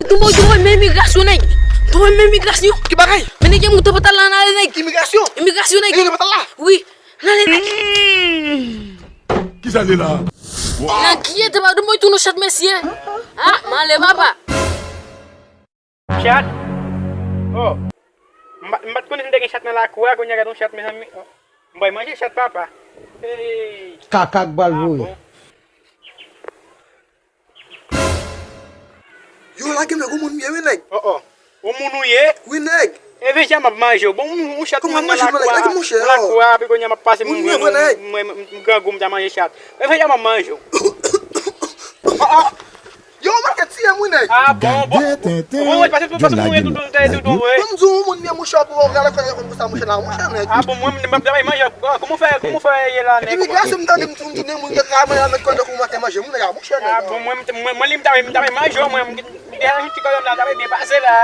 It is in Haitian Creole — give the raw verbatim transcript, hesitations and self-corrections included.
Tonbe w, tonbe w, men imigrasyon, nèg. Tonbe w, men imigrasyon. Ki bagay? Men nèg, gen moun tonbe pantalon la, nèg. Imigrasyon? Imigrasyon, nèg. Nèg tonbe pantalon la? Wi. N ale, nèg. Kisa li la? Nan kiyè te pa tonbe w, tounen chat, mesye. Ah, m ale, papa. Chat? Oh. M pa, m pa t konnen si n te gen chat nan lakou a, kounye a gade yon chat, mezanmi. Oh. M bay manje chat, papa. Hey. Kaka k pral voye. Ah, bon. Yo, lage m, nèg, ou moun m ye, wi, nèg. Oh, oh. Ou moun ou ye? Wi, nèg. E vin jan m ap manje w. Bon, m, m chat mwen nan lakou a. Lakou a, epi kounye a m ap pase moun mwen, mwen, m grangou, m ta manje chat. E vin jan m ap manje w. Oh, oh. Yo, ou manke tiye m, wi, nèg. Ah, bon, bon. Bon, bon, pase pou, pase pou mwen, tout, tout, tout, tout, wi. Bon, m di w, ou moun m ye, mouche, pou w gade kòlè konsa, mouche, la, mouche, nèg. Ah, bon, mwen, m, m ap travay manje, kòman w fè, kòman w fè ye la, nèg? Imigrasyon, m tande m, m tounen moun, gen travay la, met kòlè kou manke manje, moun, nèg, mouche, nèg. Ah, bon, mwen, mwen, mwen, li m travay, m travay manje, mwen, m, m, ti kòlè m la, travay byen pase la.